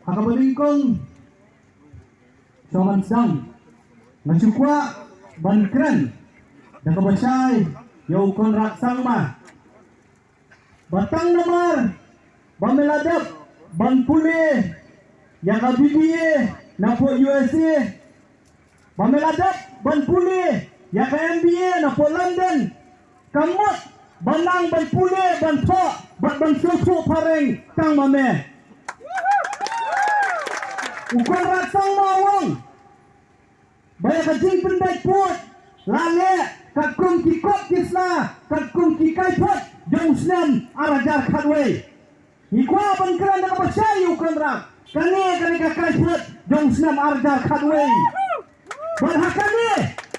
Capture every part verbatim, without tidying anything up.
Ha kaba nyngkong, sngewbha sdang, nga shu kwah ban kren da kaba shai ïa u Conrad Sangma. Ba tang namar ba me la dep ban pule ïa ka B B A na pdeng U S A, ba me la dep ban pule ïa ka M B A na pdeng London, ka mut ba nang ban pule, ban thoh bad ban sngewthuh phareng tang ma me. U Conrad Sangma u ong ba ïa ka jingpynbeit pud la leh katkum ki kot ki sla, katkum ki kaiphod jong u snem ar hajar khatwei. Ngi kwah ban kren da kaba shai ïa u Conrad, kane, kane ka kaiphod jong u snem ar hajar khatwei. Bad ha kane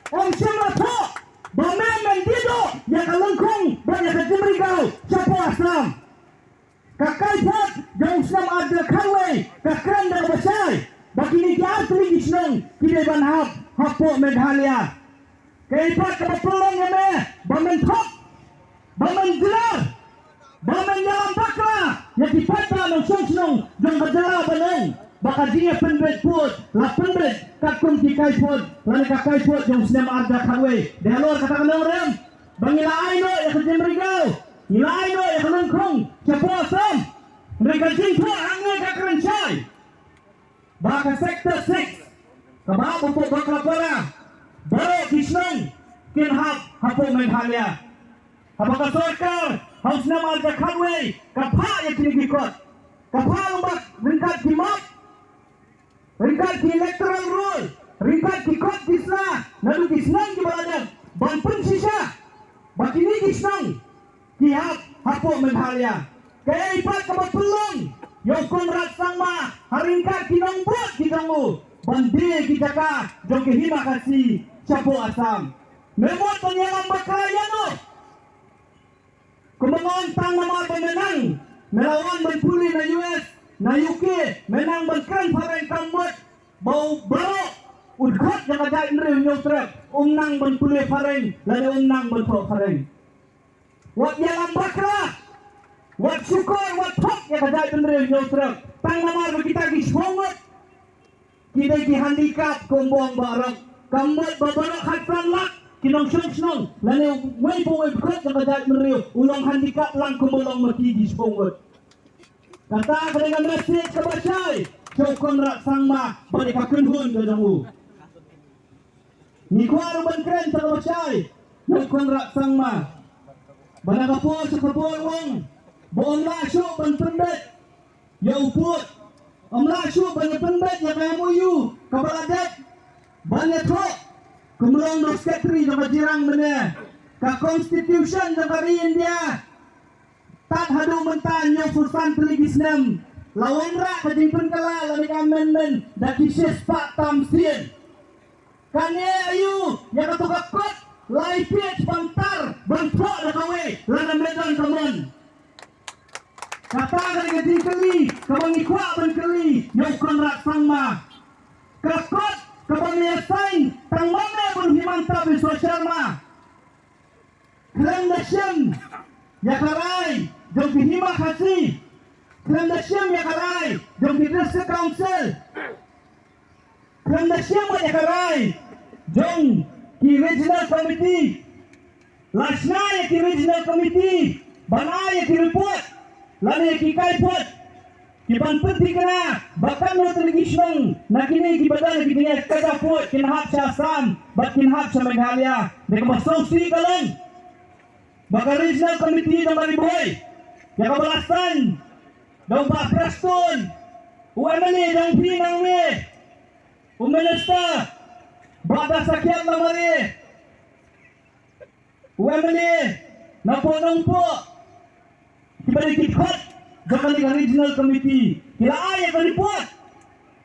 ym shym la thoh ba me men dei doh ïa ka lyngkhong bad ïa ka jingmyntoi shapoh Assam. Ka kaiphod jong u snem ar hajar khatwei ka kren da kaba shai ba kine ki ar tylli ki shnong ki dei ban hap hapoh Meghalaya. Kaei pat kaba pynlong ïa me ba men thok, ba men jylliew, ba men ïalam bakla ïa ki paidbah nongshong shnong jong ka jylla, ban ong ba ka jingïapynbeit pud la pynbeit katkum ki kaiphod, lane ka kaiphod jong u snem ar hajar khatwei. Dei halor kata ka nongrim ba ngi la ai noh ïa ka jingmyntoi, ngi la ai noh ïa ka lyngkhong shapoh Assam. Hynrei ka jingthoh hangne ka kren shai ba ka Sector six kaba hapoh Bakrapara, baroh ki shnong kin hap hapoh Meghalaya. Haba ka sorkar ha u snem ar hajar khatwei ka phah ïa kine ki kot, ka phah lyngba ryngkat ki map, ryngkat ki electoral roll, ryngkat ki kot ki sla naduh ki snem kiba la dep, ban pynshisha ba kine ki shnong ki hap hapoh Meghalaya. Kaei pat kaba pynlong ïa u Conrad Sangma ha ryngkat ki nongbud ki jong u ban die ki jaka jong ka Hima Khasi shapoh Assam? Me mut ban ïalam bakla ïano? Kumba nga ong, tang namar ba me nang, me la wan ban pule na U S, na U K, me nang ban kren phareng, kam mut ba u baroh u dkhot jong ka jaitbynriew Hynñiewtrep um nang ban pule phareng lane um nang ban thoh phareng. Wat ïalam bakla, wat shukor, wat thok ïa ka jaitbynriew Hynñiewtrep. Tang namar ba kita ki shiphew ngut ki dei ki handicap, kumba ong Bah Arok. Kam mut ba baroh khatsan lak ki nongshong shnong lane uwei pa uwei u dkhot jong ka jaitbynriew u long handicap lang kumba long ma ki ki shiphew ngut. Kata ka dei ka message kaba shai sha u Conrad Sangma bad ïa ka kynhun ka jong u. Ngi kwah ruh ban kren sa kaba shai ïa u Conrad Sangma ba na ka por sha ka por u ong ba ym lah shuh ban pynbeit ïa u pud, ym lah shuh ban ïa pynbeit ïa ka M O U kaba la dep ban ïathoh. Kumba ong u Secretary jong ka Jirang mynne, ka Constitution jong ka ri India tad haduh mynta hynñiewphew san tylli ki snem la wanrah ka jingpynkylla lane ka amendment da ki shispah tam sien. Kane aïu ïa kato ka kot lai page ban tar ban thoh da kawei lane madan ka mon? Kata ka dei ka jingkylli kaba ngi kwah ban kylli ïa u Conrad Sangma. Ka kot kaba me ïa sign tang ma me bad u Himanta Biswa Sharma. Khlem da shim ïa ka rai jong ki Hima Khasi, khlem da shim ïa ka rai jong ki District Council, khlem da shim ïa ka rai jong ki Regional Committee, la shna ïa ki Regional Committee ban ai ïa ki report lane ïa ki kaiphod ki ban pynthikna ba katno tylli ki shnong na kine kiba don ki jingeh kata pud kin hap sha Assam bad kin hap sha Meghalaya. Dei kaba sngewsih ka long ba ka Regional Committee jong ka Ri Bhoi ïa kaba la sign da u Bah Prestone, u M L A jong phi nangne, u Minister Bah Dasakhiat Lamare, u M L A na Nongpoh, kiba dei ki dkhot jong kane ka Regional Committee, ki la ai ïa ka report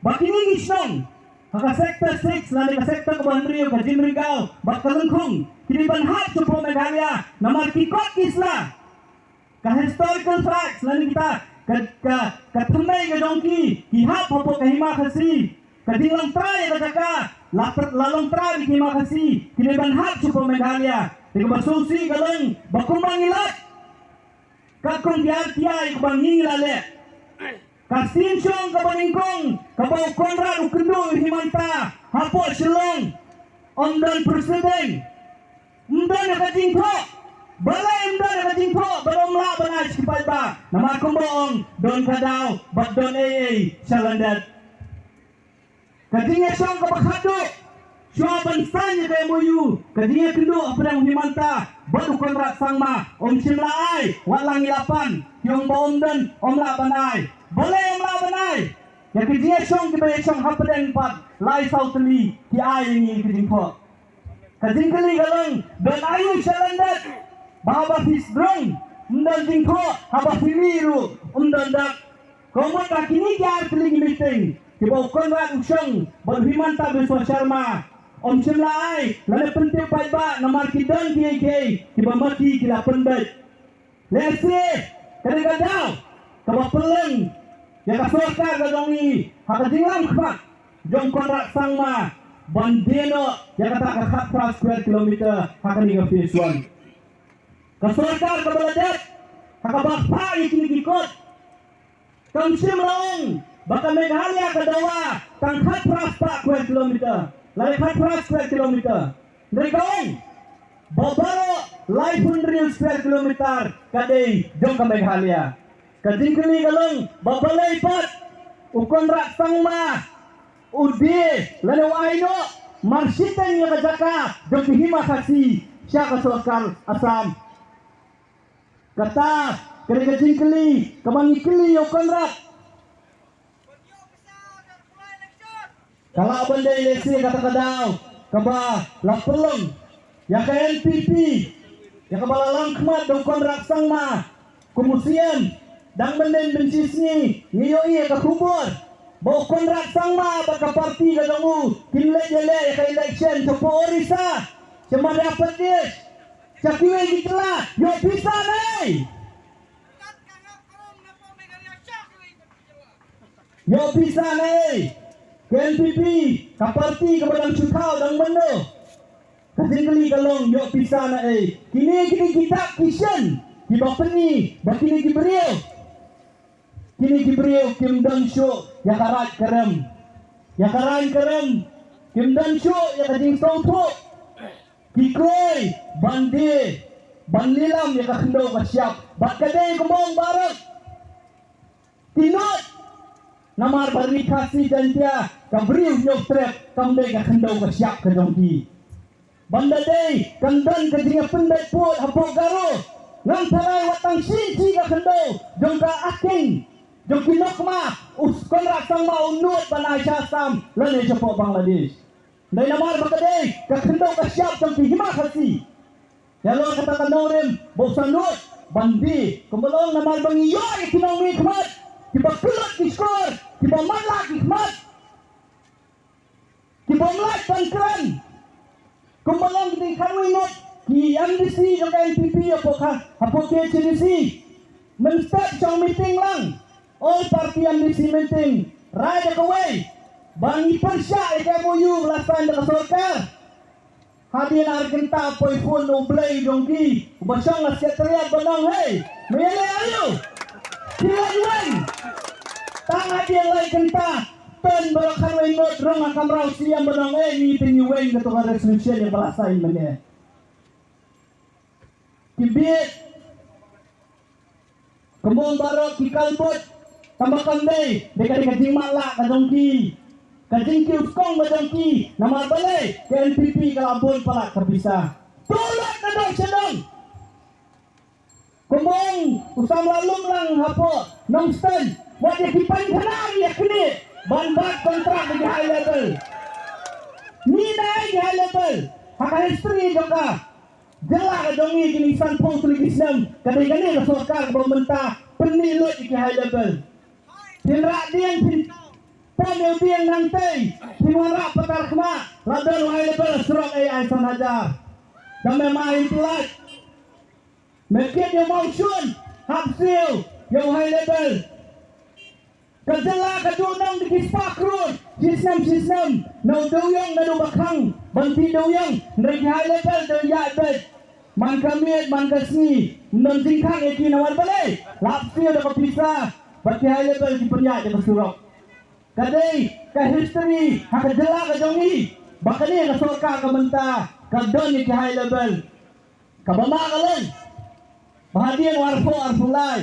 ba kine ki shnong ha ka Sector six lane ka sector kaba hynriew, ka Jingmriew bad ka Lyngkhung, ki dei ban hap shapoh Meghalaya namar ki kot ki sla. Ka historical facts lane kita ka, ka, ka thymmei ka jong ki, ki hap hapoh ka Hima Khasi. Ka jinglong trai ka jaka la, la long trai ka Hima Khasi, ki dei ban hap shapoh Meghalaya. Te kaba sngewsih ka long ba kumba ngi lap katkum ki R T I kaba ngi la leh, Ka sien shong kaba nyngkong kaba u Conrad u kynduh ïa u Himanta hapoh Shillong, ym don president. Ym don ka jingthoh. Balei ym don ka jingthoh? Ba ym lah ban ai sha ki paidbah. Namar kumba ong, don ka daw bad don ei ei sha lyndet. Ka jingïashong kaba khatduh, shuwa ban sign ïa ka M O U, ka jingïakynduh hapdeng u Himanta bad u Conrad Sangma, ym shym la ai, wat la ngi la pan, ki ong ba ym don, ym lah ban ai. Balei ym lah ban ai? Ïa ka jingïashong kiba ïashong hapdeng pat lai saw tylli, ki ai ïa ngi ka jingthoh. Ka jingkylli ka long, don aïu sha lyndet ba haba phi sdrong ym don jingthoh, haba phi mih ruh ym don dak. Ka mut ba kine ki ar tylli ki meeting kiba u Conrad u shong bad u Himanta Biswa Sharma, ym shym la ai lane pyntip paidbah namar ki don kiei kiei kiba ma ki ki la pynbeit. Lehse ka dei ka daw kaba pynlong ïa ka sorkar ka jong ngi ha ka jinglam khmat jong Conrad Sangma ban die noh ïa kata ka khatphra square kilometer ha kane ka phase one. Ka sorkar kaba la dep ha kaba phah ïa kine ki kot, kam shym la ong ba ka Meghalaya ka dawa tang khatphra spah square kilometer, lane khatphra square kilometer. Hynrei ka ong ba baroh laiphew hynriew square kilometer ka dei jong ka Meghalaya. Ka jingkylli ka long ba balei pat u Conrad Sangma u die lane u ai noh marshiteng ïa ka jaka jong ki Hima Khasi sha ka sorkar Assam. Kata ka dei ka jingkylli kaba ngi kylli ïa u Conrad. Ka lah ban dei lehse kata ka daw kaba la pynlong ïa ka N P P, ïa kaba la lam khmat da u Conrad Sangma kum u C M. Dang mynnin mynshisngi ngi ïohi ïa ka khubor ba u Conrad Sangma bad ka party ka jong u kin leit ïaleh ïa ka election shapoh Orissa, sha Madhya Pradesh, sha kiwei ki jylla. Ïoh pisa ne? Ïoh pisa ne? Ka N P P, ka party kaba dang shu thaw dang mynno. Ka jingkylli ka long ïoh pisa ne? Kine, kine ki dak ki shen kiba pyni ba kine ki briew, kine ki briew kim don shuh ïa ka raid ka rem. Ïa ka raid ka rem, kim don shuh ïa ka jingsngewthuh. Ki khroi ban die, ban lilam ïa ka khyndew ka shyiap. Bad ka dei kumba ong baroh. Ki nud. Namar ba ri Khasi Jaiñtia, ka briew Hynñiewtrep, kam dei ka khyndew ka shyiap ka jong ki. Ban da dei kan don ka jingïapynbeit pud hapoh Garo, ngam tharai wat tang shi inchi ka khyndew jong ka aking, jong ki nukma, u Conrad Sangma u nud ban ai sha Assam lane shapoh Bangladesh. Dei namar ba ka dei ka khyndew ka shyiap jong ki Hima Khasi. Ïa lor kata ka nongrim ba u sa nud ban die, kumba long namar ba ngi ïoh ïa ki nongmihkhmat kiba kyllut ki shkor, kiba matlah ki khmat, kiba ym lait ban kren. Kumba long ki dei khatwei ngut ki M D C jong ka N P P hapoh ka, hapoh K H A D C. Mynstep shong meeting lang, all party M D C meeting, rai da kawei ba ngi pyrshah ïa ka M O U ba la sign da ka sorkar. Hadien ar kynta poi phone u Blei jong ki uba shong ha secretariat ban ong, hei, me ïaleh aïu? Phi leit weng. Tang hadien lai kynta, ten baroh khatwei ngut rung ha kamra u C M ban ong, ei, ngi te ngi weng, kato ka resolution ïa ba la sign mynne. Ki bieit. Kumba ong baroh ki kalbut, tangba kam dei, dei ka dei ka jingmatlah ka jong ki, ka jingkiew skong ka jong ki. Namar balei? Ka N P P ka la bun palat ka pisa. To lut naduh sha dong. Kumba ong u samla lum lang hapoh Nongstoiñ, wat ïa ki painkhana ïa kine ban bat kontrak da ki high level. Ni na ai ki high level ha ka history jong ka jylla ka jong ngi kine sanphew tylli ki snem, ka dei kane ka sorkar kaba mynta pynmih lut ïa ki high level. Phin rah dieng, phin pom ïa u dieng nangtei, phin wanrah patar khmah, la don u high level surok ei ai san hajar. Dang me ma in pynlait. Me kit ïa u mawshun, hap siew ïa u high level. Ka jylla ka juh nong da ki spah klur shisnem shisnem na u dewïong naduh ba khang ban tih dewïong, hynrei ki high level dang ïaid beit. Man ka miet man ka sngi ym don jingkhang ïa ki, namar balei? La hap siew da ka pisa. Bad ki high level ki pynïaid ïa ka surok. Ka dei ka history ha ka jylla ka jong ngi ba kane ka sorkar ka mynta ka don ïa ki high level kaba ma ka long. Ba hadien arphew arphew lai,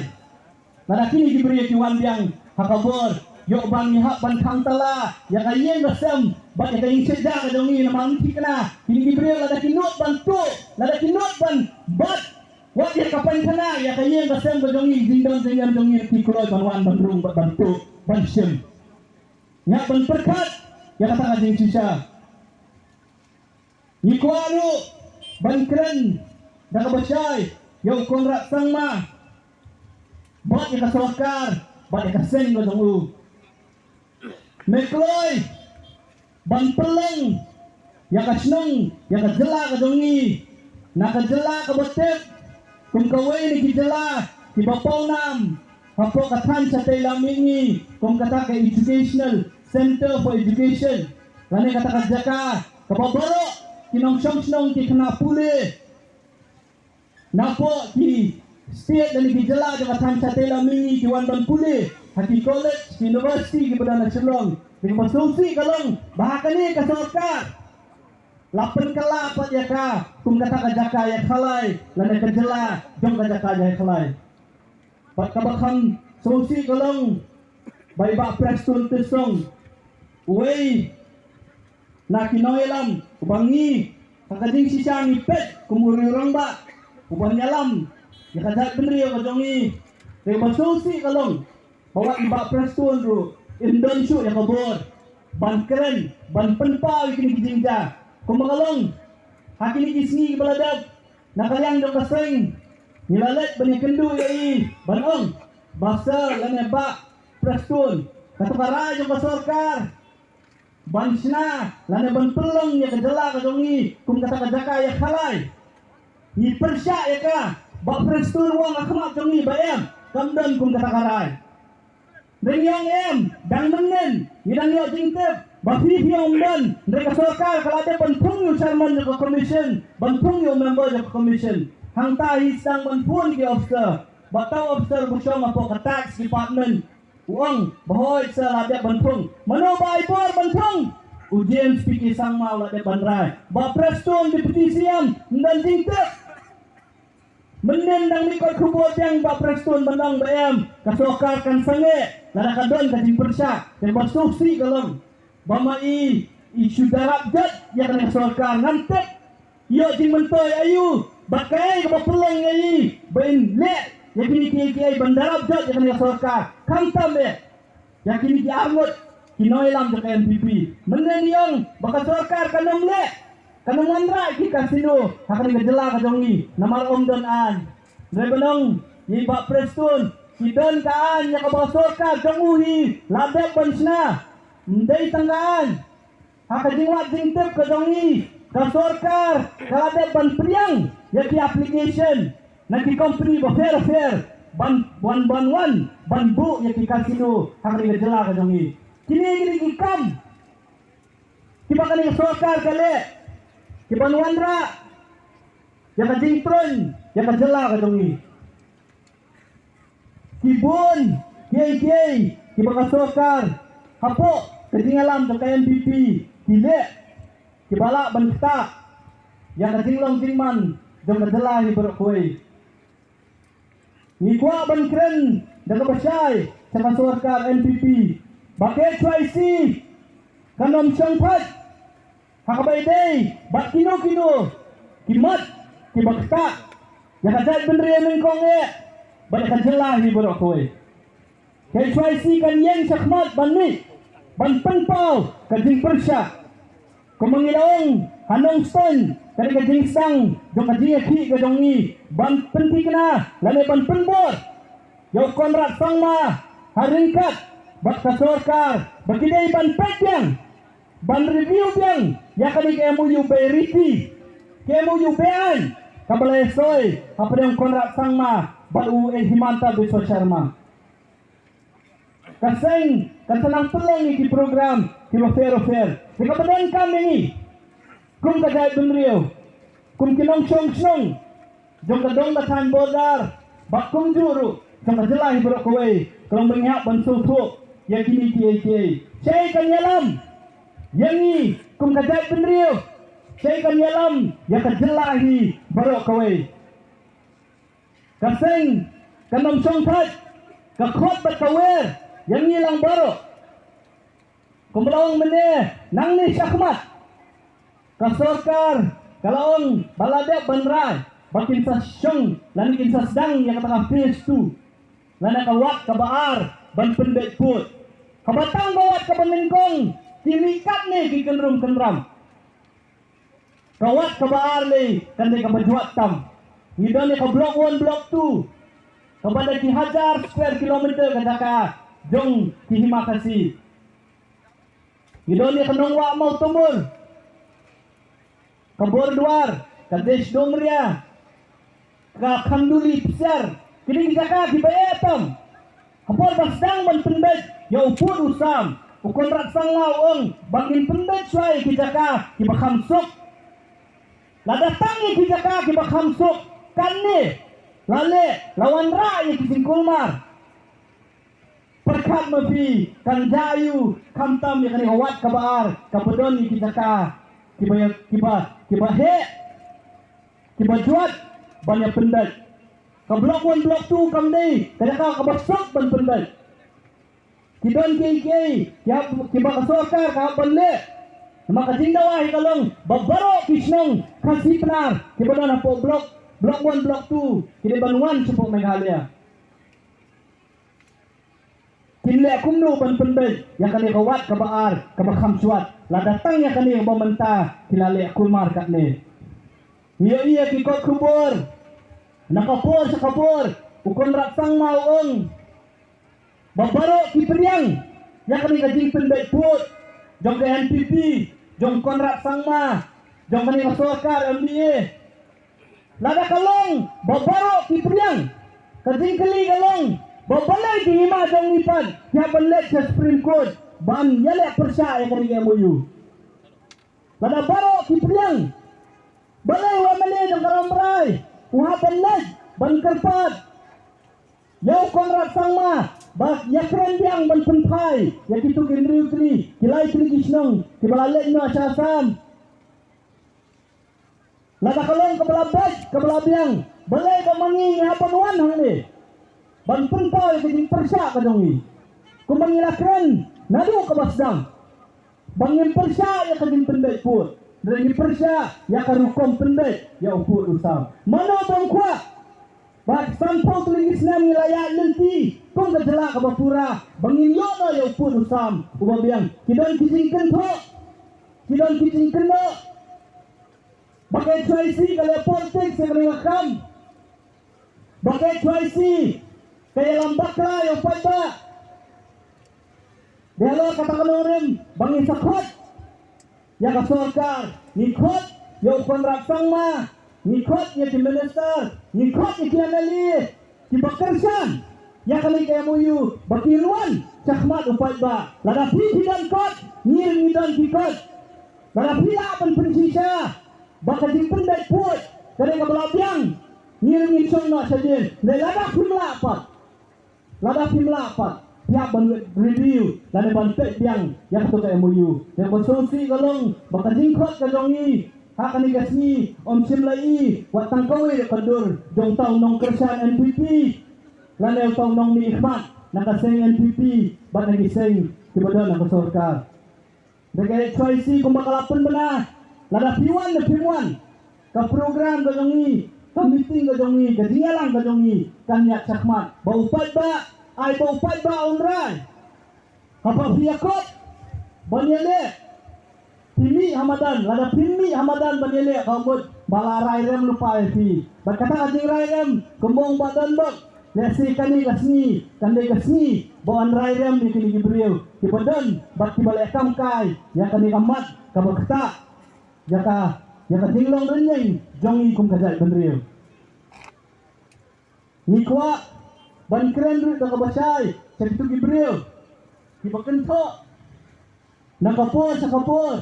lada kine ki briew ki wan biang ha ka bor, ïoh ban ngi hap ban khang tala ïa ka ïing ka sem bad ïa ka ïing shet ja ka jong ngi. Namar ngi thikna kine ki briew lada ki nud ban tuh, lada ki nud ban bat wat ïa ka pynthana ïa ka ïing ka sem ka jong ngi, jingdon jingem jong ngi ki kloi ban wan ban rung bad ban tuh ban shim. Ngi hap ban pyrkhat ïa kata ka jingshisha. Ngi kwah ruh ban kren da kaba shai ïa u Conrad Sangma bad ïa ka sorkar bad ïa ka seng ka jong u. Me kloi ban pynlong ïa ka shnong, ïa ka jylla ka jong ngi na ka jylla kaba tip kum kawei na ki jylla kiba pawnam hapoh ka thaiñ shatei lam mihngi kum kata ka educational center for education, lane kata ka jaka kaba baroh ki nongshong shnong ki khynnah pule napoh ki state lane ki jylla jong ka thaiñ shatei lam mihngi ki wan ban pule ha ki college, ki university kiba don ha Shillong. Dei kaba sngewsih ka long ba ha kane ka sorkar la pynkylla pat ïa ka kum kata ka jaka ïakhalai lane ka jylla jong ka jaka ïakhalai. Bad kaba kham sngewsih ka long ba i Bah Prestone Tynsong, uwei na ki nongïalam uba ngi ha ka jingshisha ngi peit kum u rangbah uba ïalam ïa ka jaitbynriew ka jong ngi. Te kaba sngewsih ka long ba wat i Bah Prestone ruh im don shuh ïa ka bor ban kren ban pynpaw ïa kine ki jingjia. Kumba ka long ha kine ki sngi kiba la dep, na ka liang jong ka seng ngi la leit ban ïakynduh ïa i ban ong ba Sir lane Bah Prestone, kato ka rai jong ka sorkar ban shna lane ban pynlong ïa ka jylla ka jong ngi kum kata ka jaka ïakhalai. Ngi pyrshah ïa ka, Bah Prestone u ong ha khmat jong ngi ba em, kam don kum kata ka rai. Dang ïoh em, dang mynnin ngi dang ïoh jingtip ba phi phi ong ban, hynrei ka sorkar ka la dep ban phone ïa u chairman jong ka commission, ban phone ïa u member jong ka commission. Hangta hi sdang ban phone ki officer, ba tang officer ba shong hapoh ka tax department u ong ba hooid sir la dep ban phone. Mano ba ai bor ban phone? U James P K Sangma u la dep ban rai. Bah Prestone Deputy C M, ym don jingtip. Mynnin dang mih kot khubor biang Bah Prestone ban ong ba em, ka sorkar kan sangeh lada ka don ka jingpyrshah. Te kaba sngewsih ka long ba ma i i shu darap jot ïa kane ka sorkar. Ngam tip ïoh jingmyntoi aïu bad kaei kaba pynlong ïa i ba in leh ïa kine kiei kiei ban darap jot ïa kane ka sorkar. Khamtam eh ïa kine ki arngut ki nongïalam jong ka N P P. Mynnin i ong ba ka sorkar kan ym leh, kan ym wanrah ki casino ha kane ka jylla ka jong ngi namar ym don aiñ. Hynrei ban ong ïa i Bah Prestone, ki don ka aiñ ïa kaba ka sorkar jong u hi la dep ban shna. Ym dei tang ka aiñ, ha ka jingwad jingtip ka jong ngi, ka sorkar ka la dep ban pdiang ïa ki application na ki company bapher bapher ban wan ban wan ban buh ïa ki casino ha kane ka jylla ka jong ngi. Kine kine ki kam kiba kane ka sorkar ka leh kiban wanrah ïa ka jingtruiñ ïa ka jylla ka jong ngi. Ki bun kiei kiei kiba ka sorkar hapoh ka jingïalam jong ka N P P ki leh kiba lah ban ktah ïa ka jinglong jingman jong ka jylla hi baroh kawei. Ngi kwah ban kren da kaba shai sha ka sorkar N P P ba ka H Y C kan ym shong pat ha kaba ïadei bad kino kino ki mat kiba ktah ïa ka jaitbynriew nyngkong eh bad ïa ka jylla hi baroh kawei. Ka H Y C kan ïeng shakhmat ban mih ban pynpaw ka jingpyrshah. Kumba ngi la ong ha Nongstoiñ, ka dei ka jingsdang jong ka jingïakhih ka jong ngi ban pynthikna lane ban pynbor ïa u Conrad Sangma ha ryngkat bad ka sorkar ba ki dei ban peit biang, ban review biang ïa kane ka M O U ba riti, ka M O U ba aiñ kaba la ïasoi hapdeng Conrad Sangma bad u Himanta Biswa Sharma. Ka seng kan sa nang pynlong ïa ki program kiba pher bapher. Te kaba donkam ïa ngi kum ka jaitbynriew, kum ki nongshong shnong jong ka dong ka thaiñ border bad kumjuh ruh jong ka jylla hi baroh kawei ka long ba ngi hap ban sngewthuh ïa kine kiei kiei. Shaei kan ïalam ïa ngi kum ka jaitbynriew? Shaei kan ïalam ïa ka jylla hi baroh kawei? Ka seng kan ym shongthait, ka khot bad ka wer ïa ngi lang baroh. Kumba la ong mynne, nangne shakhmat ka sorkar ka la ong ba la dep ban rai ba kin sa shong lane kin sa sdang ïa kata ka phase two lane ka wat kaba ar ban pynbeit pud. Kaba tang ka wat kaba nyngkong ki mih katne ki kynrum kynram. Ka wat kaba ar lei kan dei kaba jwat tam. Ngi don ïa ka block one, block two, kaba da ki hajar square kilometer ka jaka jong ki hima Khasi. Ngi don ïa ka Nongwah Mawtamur, ka Bordwar, ka Desh Doomria, ka Khanduli Psiar. Kine ki jaka kiba eh tam. Ha por ba sdang ban pynbeit ïa u pud u sam, u Conrad Sangma u ong ba ngin pynbeit shuwa ïa ki jaka kiba kham suk. Lada tang ïa ki jaka kiba kham suk katne la leh, la wanrah ïa ki jingkulmar, pyrkhat ma phi kan jia aiu khamtam ïa kane ka wat kaba ar kaba don ïa ki jaka kiba, kiba, kiba heh, kiba jwat ban ïa pynbeit. Ka block one, block two kam dei ka jaka kaba suk ban pynbeit. Ki don kiei kiei kiba ka sorkar ka hap ban leh. Namar ka jingdawa hi ka long ba baroh ki shnong Khasi Pnar kiba don hapoh block, block one, block two ki dei ban wan shapoh Meghalaya. Kin leh kumno ban pynbeit ïa kane ka wat kaba ar kaba kham shuwa? Lada tang ïa kane kaba mynta ki la leh kulmar katne. Ngi ïohi ïa ki kot khubor, na ka por sha ka por u Conrad Sangma u ong ba baroh ki pdiang ïa kane ka jingpynbeit pud jong ka N P P, jong Conrad Sangma, jong kane ka sorkar M D A. Lada ka long ba baroh ki pdiang, ka jingkylli ka long ba balei ki hima jong ngi pat ki hap ban leit sha Supreme Court ban ïaleh pyrshah ïa kane ka M O U? Lada baroh ki pdiang, balei u M L A jong ka Rambrai u hap ban leit ban kyrpad ïa u Conrad Sangma ba ïakren biang ban pynphai ïa kito ki hynriew tylli ki lai tylli ki shnong kiba la leit noh sha Assam? Lada ka long kaba la beit kaba la biang, balei ba ma ngi ngi hap ban wan hangne ban pynpaw ïa ka jingpyrshah ka jong ngi? Kumba ngi la kren naduh kaba sdang ba ngim pyrshah ïa ka jingpynbeit pud, hynrei ngi pyrshah ïa ka rukom pynbeit ïa u pud u sam. Mano bym kwah ba sanphew tylli ki snem ngi la ïaid lynti kum ka jylla kaba pura ba ngin ïoh noh ïa u pud u sam uba biang? Ki don ki jingkynthoh, ki don ki jingkynnoh. Ba ka H Y C ka leh politics ïa kane ka kam. Ba ka H Y C ka ïalam bakla ïa u paidbah. Dei halor kata ka nongrim ba ngi sa khot ïa ka sorkar, ngi khot ïa u Conrad Sangma, ngi khot ïa ki minister, ngi khot ïa ki M L A kiba kyrshan ïa kane ka M O U ba kin wan shakhmat u paidbah. Lada phi phi don kot, ngi ruh ngi don ki kot. Lada phi lah ban pynshisha ba ka jingpynbeit pud ka dei kaba la biang, ngi ruh ngin shong noh shadien. Hynrei lada phim lah pat, lada phim lah pat, phi hap ban review lane ban peit biang ïa kato ka M O U. Ïa kaba sngewsih ka long ba ka jingkhot ka jong ngi ha kane ka sngi ym shym la i wat tang kawei ka dur jong uta u nongkyrshan N P P lane uta u nongmihkhmat na ka seng N P P bad na ki seng kiba don ha ka sorkar. Da ka H Y C kumba ka la pynbna, lada phi wan ne phim wan, ka program ka jong ngi, ka meeting ka jong ngi, ka jingïalang ka jong ngi kan ïaid shakhmat. Ba u paidbah, ai ba u paidbah un rai. Haba phi ïakop ban ïaleh, phi mih ha madan, lada phim mih ha madan ban ïaleh, ka mut ba la rai rem lypa ïa phi. Bad kata ka jingrai rem, kumba ong Bah Donbok, lehse kane ka sngi kan dei ka sngi ba yn rai rem ïa kine ki briew kiba don bad kiba leh kam kai ïa kane ka mat kaba ktah ïa ka, ïa ka jinglong rynïeng jong ngi kum ka jaitbynriew. Ngi kwah ban kren ruh da kaba shai sha kito ki briew kiba kynthoh na ka por sha ka por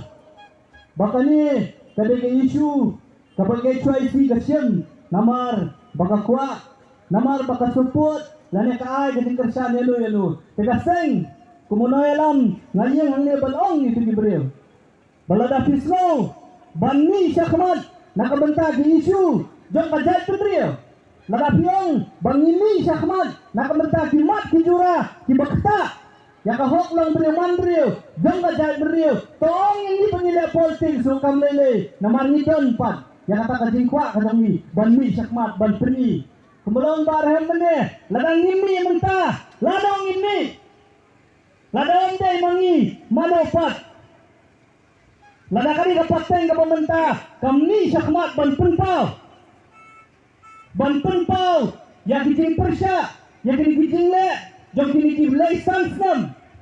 ba kane ka dei ka issue kaba ka H Y C ka shim namar ba ka kwah, namar ba ka support Lane ka ai ka jingkyrshan ïa no ïa no. Te ka seng, kum u nongïalam, nga ïeng hangne ban ong ïa kito ki briew. Ba lada phi sngew ban mih shakhmat na ka bynta ki issue jong ka jaitbynriew. Lada phi ong ba ngin mih shakhmat na ka bynta ki mat ki jura kiba ktah ïa ka hok long briew man briew jong ka jaitbynriew. To ong ïa ngi ba ngin leh politics ruh kam lei lei namar ngi don pat ïa kata ka jingkwah ka jong ngi ban mih shakhmat ban pyni. Kumba long ba rhem mynne, lada ngim mih mynta, lada ngim mih, lada ym dei ma ngi, mano pat? Lada ka dei ka pateng kaba mynta kam mih shakhmat ban pynpaw, ban pynpaw ïa ki jingpyrshah, ïa kine ki jingleh jong kine ki blei san snem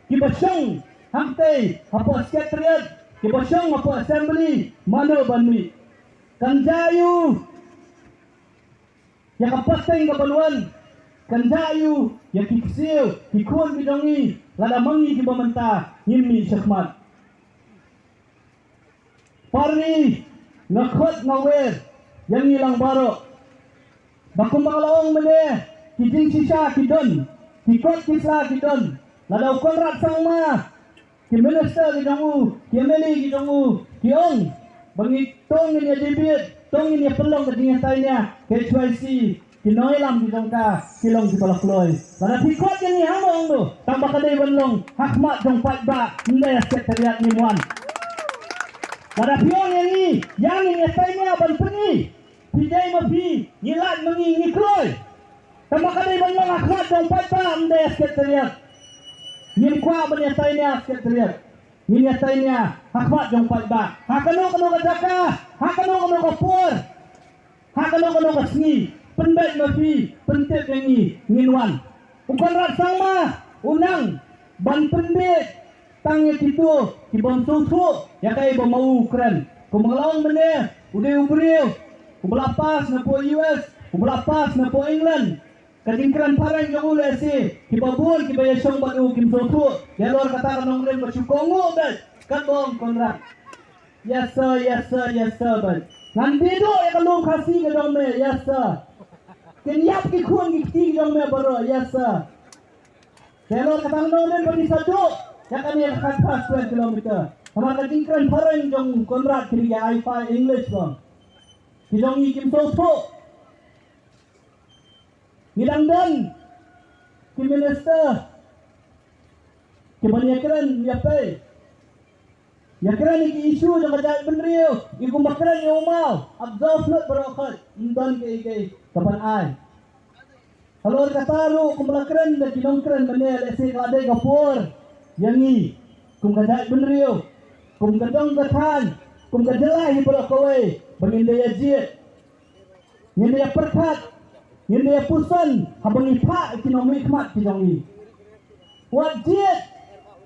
kiba shong hangtei hapoh Secretariat, kiba shong hapoh Assembly, mano ban mih? Kan jia ïa u ïa ka pateng ka ban wan, kan jia ïa u ïa ki ksiew ki khun ki jong ngi, lada ma ngi kiba mynta ngim mih shakhmat. Parri, nga khot nga wer ïa ngi lang baroh. Ba kumba la ong mynne, ki jingshisha ki don, ki kot ki sla ki don. Lada u Conrad Sangma, ki minister ki jong u, ki M L A ki jong u, ki ong ba ngi, to ngin ïa debate, to ngin ïa pynlong ka jingïatainia, ka H Y C, ki nongïalam ki jong ka ki long kiba la kloi. Lada phi khot ïa ngi, hangno hangno, tang ba ka dei ban long ha khmat jong paidbah, ym dei ha Secretariat ngin wan. Lada phi ong ïa ngi, ïa ngin ïatainia ban pyni, phi dei ma phi, ngi lait ma ngi, ngi kloi. Tang ba ka dei ban long ha khmat jong paidbah, ym dei ha Secretariat. Ngim kwah ban ïatainia ha Secretariat. Ngin ïatainia ha khmat jong paidbah, ha kano kano ka jaka, ha kano kano ka por, ha kano kano ka sngi. Pynbeit ma phi, pyntip ïa ngi, ngin wan. U Conrad Sangma u nang ban pynbeit tang ïa kito ki bym sngewthuh ïa kaei ba ma u u kren. Kumba nga la ong mynne, u dei u briew uba la pass na poh U S, uba la pass na poh England. Ka jingkren phareng jong u lehse kiba bun kiba ïashong bad u kim sngewthuh. Ïalor kata ka nongrim ka shu kohnguh beit, katba ong Conrad, "Yes sir, yes sir, yes sir," beit. Ngan die duh ïa ka lum Khasi ka jong me, "Yes sir." Kin ïap ki khun ki kti ki jong me baroh, "Yes sir." Te ïalor kata ka nongrim ba ki sa duh ïa kane ka khatphra square kilometer. Namar ka jingkren phareng jong Conrad kine ki hi-fi English bang, ki jong ngi kim sngewthuh. Ngi dang don ki minister kiban ïakren ïa phi, ïakren ïa ki issue jong ka jaitbynriew, ïa kumba kren ïa u maw, absolute baroh khoit, ym don kaei kaei kaban ai. Halor kata ruh kumba la kren da ki nongkren mynne, lehse ka la dei ka por ïa ngi kum ka jaitbynriew, kum ka dong ka thaiñ, kum ka jylla hi baroh kawei ba ngin da ïa jied. Ngin da ïa pyrkhat, ngin da ïa puson haba ngi phah ïa ki nongmihkhmat ki jong ngi. Wat jied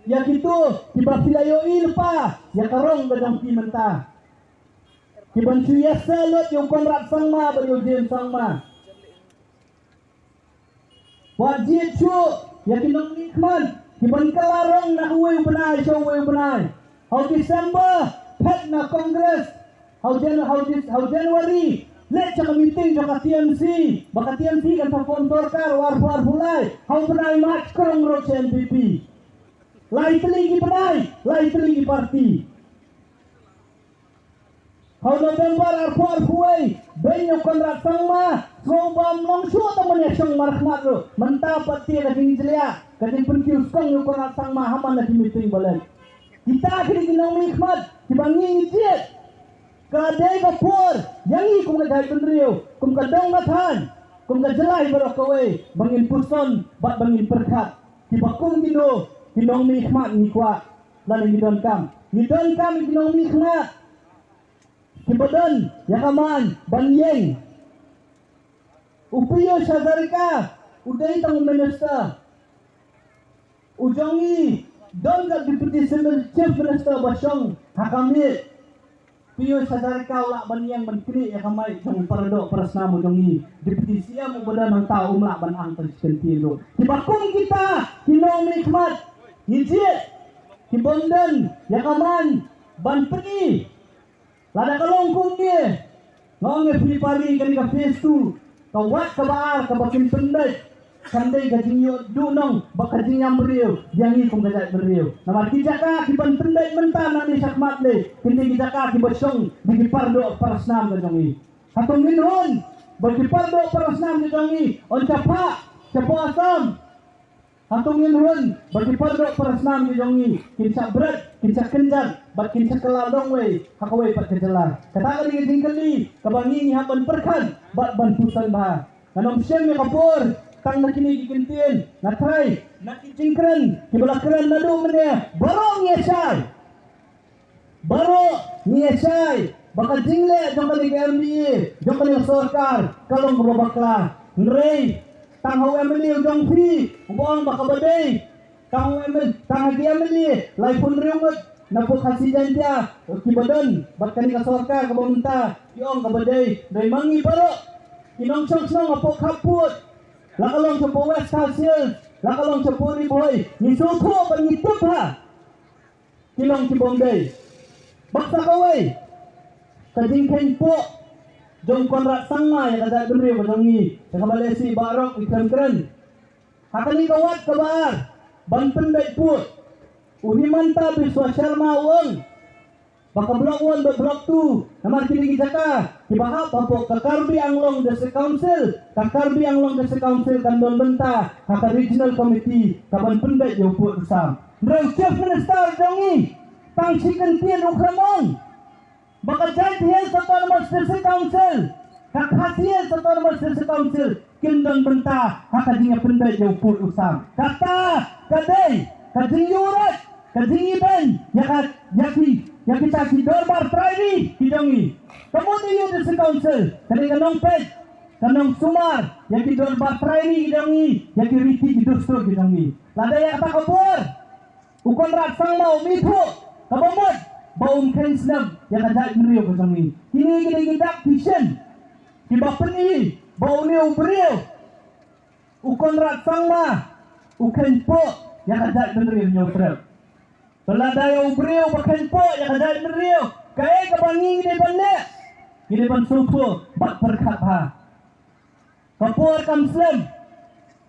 ïa kito kiba phi la ïohi lypa ïa ka rong ka jong ki mynta, kiban shu ïasah lut ïa u Conrad Sangma bad ïa u James Sangma. Wat jied shuh ïa ki nongmihkhmat kiban kylla rong na uwei u bnai sha uwei u bnai. Ha u December phet na Congress. Ha u Jan-, ha u Dis-, ha u January leit sha ka meeting jong ka T M C, ba ka T M C kan sa form sorkar arphew arphew lai. Ha u bnai March ka rong ruh sha N P P. Lai tylli ki bnai, lai tylli ki party. Ha u November arphew arphew wei, beiñ ïa u Conrad Sangma, sngewbha ym long shuh tang ban ïashong markhmat ruh. Mynta pat te ka jingjylliew, ka jingpynkiew skong ïa u Conrad Sangma ha man la ki meeting ba leit. Kita ki dei ki nongmihkhmat kiba ngi ngi jied. Ka dei ka por ïa ngi kum ka jaitbynriew, kum ka dong ka thaiñ, kum ka jylla hi baroh kawei, ba ngin puson bad ba ngin pyrkhat. Kiba kum kino ki nongmihkhmat ngi kwah lane ngi donkam. Ngi donkam ïa ki nongmihkhmat kiba don ïa ka man ban ïeng. U Piyush Hazarika u dei tang u minister. U jong ngi don ka Deputy Chief Minister ba shong ha ka miej. Piyush Hazarika u lah ban ïeng ban knieh ïa ka mic jong u paradoh parasnam u jong ngi. Deputy C M uba don hangta um lah ban ang tang shi kyntien ruh. Kiba kum kita ki nongmihkhmat ngi jied, kibym don ïa ka man ban pyni. Lada ka long kumne, nga ong ïa phi Parri, kane ka phase two, ka wat kaba ar kaba kin pyndait. kan dei ka jingïoh duhnong bad ka jingïam briew ïa ngi kum ka jaitbynriew. Namar ki jaka kiban pynbeit mynta nangne shakhmat lei kin dei ki jaka kiba shong da ki pardoh parasnam ka jong ngi. Hato ngin hun ba ki pardoh parasnam ka jong ngi yn shah phah shapoh Assam? Hato ngin hun ba ki pardoh parasnam ki jong ngi kin shah bret, kin shah kynjat bad kin shah kylla longwei ha kawei pat ka jylla? Kata ka dei ka jingkylli kaba ngi ngi hap ban pyrkhat bad ban pyrkhat bha. Ngan ym shim ïa ka por tang na kine ki kyntien, nga tharai na ki jingkren kiba la kren naduh mynne baroh ngi ïa shai. Baroh ngi ïa shai ba ka jingleh jong kane ka M D A, jong kane ka sorkar ka long kaba bakla. Hynrei tang ha u M L A u jong phi uba ong ba kaba dei, tang ha u M L A, tang ha ki M L A laiphew hynriew ngut na pdeng Khasi Jaiñtia kiba don bad kane ka sorkar kaba mynta ki ong kaba dei. Hynrei ma ngi baroh ki nongshong shnong hapoh khappud, la ka long shapoh West Khasi Hills, la ka long shapoh Ri Bhoi, ngi sngewthuh bad ngi tip ha ki long ki bym dei. Bad sa kawei ka jingkheiñpoh jong u Conrad Sangma ïa ka jaitbynriew ka jong ngi, ïa kaba lehse baroh ngi khlem kren. Ha kane ka wat kaba ar ban pynbeit pud, u Himanta Biswa Sharma u ong ba ka Block One bad Block Two namar ki dei ki jaka kiba hap hapoh ka Karbi Anglong District Council. Ka Karbi Anglong District Council kan don bynta ha ka Regional Committee kaban pynbeit ïa u pud u sam. Hynrei u Chief Minister jong ngi tang shi kyntien u khlem ong ba ka Jaintia Hills Autonomous District Council, ka Khasi Hills Autonomous District Council kin don bynta ha ka jingïapynbeit ïa u pud u sam. Kata ka dei ka jingïuhrat, ka jingibeiñ ïa ka, ïa ki, ïa kita ki dorbar trai ri ki jong ngi. Ka mut ïa u District Council ka dei ka nongpeit, ka nongsumar ïa ki dorbar trai ri ki jong ngi, ïa ki riti ki dustur ki jong ngi. Lada ïa kata ka por u Conrad Sangma um ithuh, kaba mut ba um kheiñ snem ïa ka jaitbynriew ka jong ngi. Kine ki dei ki dak ki shin kiba pyni ba une u briew u Conrad Sangma u kheiñpoh ïa ka jaitbynriew Hynñiewtrep. Te lada ïa u briew ba kheiñpoh ïa ka jaitbynriew, kaei kaba ngi ngi dei ban leh? Ngi dei ban sngewthuh bad pyrkhat bha. Ka por kam slem,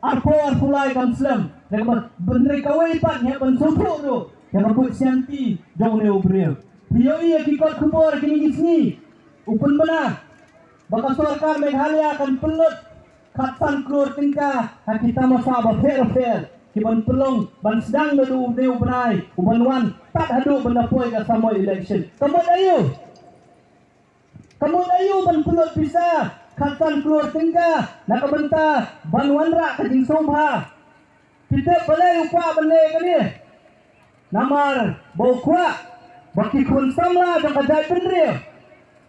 arphew arphew lai kam slem. Hynrei kawei pat ngi hap ban sngewthuh ruh ïa ka buit sianti jong une u briew. Phi ïohi ïa ki kot khubor kine ki sngi, u pynbna ba ka sorkar Meghalaya kan pynlut khatsan klur tyngka ha ki tamasa bapher bapher kiban pynlong ban sdang naduh une u bnai uban wan tad haduh ban da poi ka samoi election. Ka mut aïu? Ka mut aïu ban pynlut pisa khatsan klur tyngka na ka bynta ban wanrah ka jingsngewbha? Phi tip balei u kwah ban leh kane? Namar ba u kwah ba ki khun samla jong ka jaitbynriew,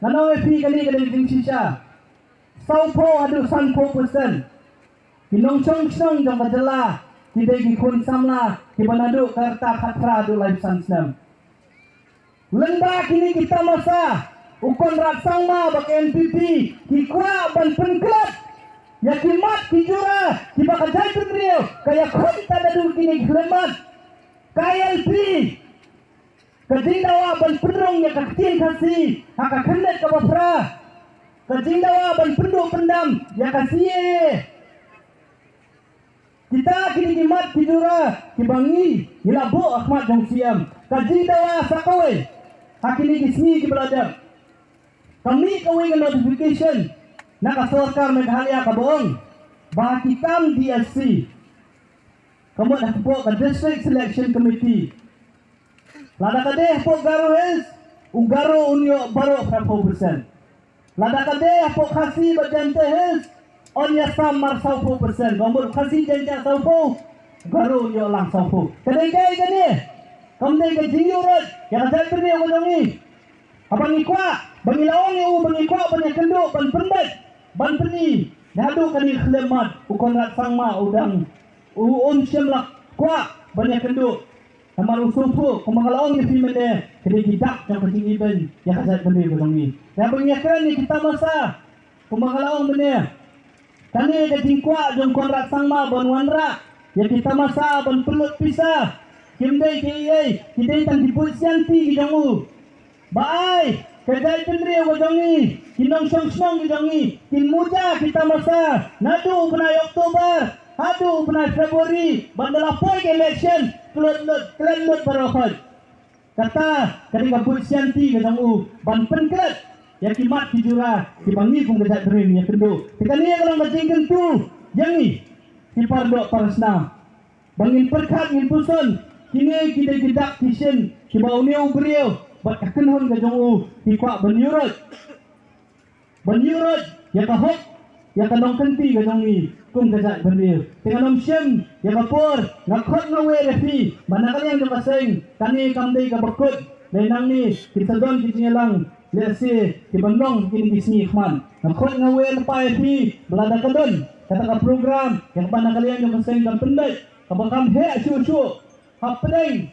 ngan ong ïa phi, kane ka dei ka jingshisha. Sawphew haduh sanphew percent ki nongshong shnong jong ka jylla ki dei ki khun samla kiba naduh ka rta khatphra haduh laiphew san snem. Lyngba kine ki tamasa, u Conrad Sangma bad ka N P P ki kwah ban pynkhlad ïa ki mat ki jura kiba ka jaitbynriew ka ïakhun tad haduh kine ki khyllipmat. Ka I L P, ka jingdawa ban pynrung ïa ka ktien Khasi ha ka khyrnit kaba phra, ka jingdawa ban pynduh pyndam ïa ka C A A. Kita kine ki mat ki jura kiba ngi ngi la buh ha khmat jong C M. Ka jingdawa sa kawei ha kine ki sngi kiba la dep, ka mih kawei ka notification na ka sorkar Meghalaya kaba ong ba ki kam D S C, ka mut hapoh ka District Selection Committee, lada ka dei hapoh Garo Hills, u Garo un ïoh baroh phraphew percent. Lada ka dei hapoh Khasi bad Jaintia Hills, yn ïasam mar sawphew percent. Ka mut Khasi Jaintia sawphew, Garo un ïoh lang sawphew. Ka dei kaei kane? Kam dei ka jingïuhrat ïa ka jaitbynriew ka jong ngi? Haba ngi kwah, ba ngi la ong ïa u ba ngi kwah ban ïakynduh, ban pynbeit, ban pyni, naduh kane ka khyllipmat u Conrad Sangma u dang, u um shym la kwah ban ïakynduh. Namar u sngewthuh, kumba nga la ong ïa phi mynne, ka dei ki dak jong ka jingibeiñ ïa ka jaitbynriew ka jong ngi. Ïa ba ngi ïakren ïa ki tamasa, kumba nga la ong mynne, kane ka jingkwah jong Conrad Sangma ban wanrah ïa ki tamasa ban pynlut pisa, kim dei kiei, ki dei tang ki buit sianti ki jong u. Ba ai ka jaitbynriew ka jong ngi, ki nongshong shnong ki jong ngi kin muja ki tamasa naduh u bnai October Haduh u bnai February ban da la poi ka election, klet lut, klet lut baroh khoit. Kata ka dei ka buit sianti ka jong u ban pynklet ïa ki mat ki jura kiba ngi kum ka jaitbynriew ngi ïakynduh. Te kane ka long ka jingkyntu ïa ngi ki pardoh parasnam ba ngin pyrkhat, ngin puson kine ki dei ki dak ki shin kiba une u briew bad ka kynhun ka jong u ki kwah ban ïuhroit, ban ïuhroit ïa ka hok, ïa ka nongkynti ka jong ngi kum ka jaitbynriew. Te ngan ym shim ïa ka por, nga khot nga wer ïa phi ba na ka liang jong ka seng kane kam dei kaba kut. Dei nangne kin sa don ki jingïalang lehse kiban long kine ki sngi khmat. Nga khot nga wer lypa ïa phi ba lada ka don kata ka program ïa kaba na ka liang jong ka seng kan pynbeit, kaba kham heh shuh shuh hapdeng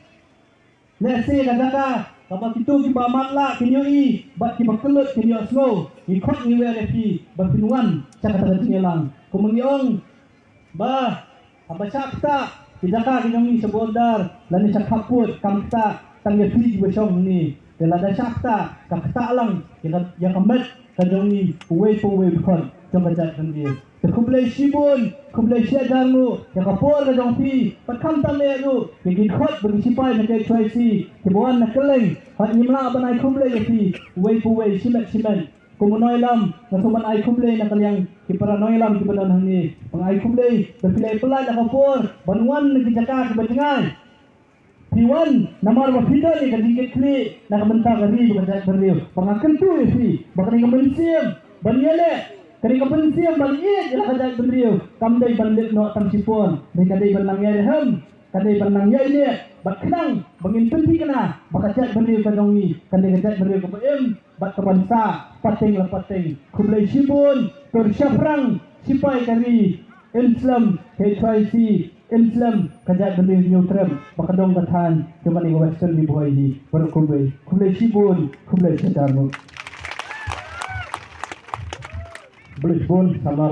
lehse ka jaka kaba kito kiba matlah kin ïohi bad kiba kyllut kin ïohsngew, ngi khot ngi wer ïa phi ba phin wan sha kata ka jingïalang. Kumba ngi ong ba haba shah ktah ki jaka ki jong ngi sha border lane sha khappud, kam ktah tang ïa phi kiba shong hangne. Te lada shah ktah, ka ktah lang ïa ka, ïa ka met ka jong ngi uwei pa uwei u dkhot jong ka jaitbynriew. Te khublei shibun, khublei shihajar nguh ïa ka por ka jong phi, bad khamtam eh ruh ïa ki dkhot bad ki shipai na K H Y C kiba wan na kylleng. Bad ngim lah ban ai khublei ïa phi uwei pa uwei shimet shimet. Kum u nongïalam nga sngewbha ban ai khublei na ka liang ki para nongïalam kiba don hangne. Ban ai khublei ba phi la ïa pynlait la ka por ban wan na ki jaka kiba jngai. Phi wan namar ba phi don ïa ka jingkitkhlieh na ka bynta ka ri bad ka jaitbynriew. Ba nga kyntu ïa phi ba kane ka mynsiem ban ïaleh, kane ka mynsiem ban ïeit ïa la ka jaitbynriew kam dei ban lip noh tang shipor, dei ka dei ban nang ïaid hem, ka dei ban nang ïaid leh bad khnang ba ngin pynthikna ba ka jaitbynriew ka jong ngi kan dei ka jaitbynriew kaba im bad kaban sah pateng la pateng. Khublei shibun, tur shaphrang shipai ka ri, im slem K H Y C, im slem ka jaitbynriew Hynñiewtrep bad ka dong ka thaiñ jong kane ka Western Ri Bhoi hi baroh kawei. Khublei shibun, khublei shihajar nguh. Khublei shibun samla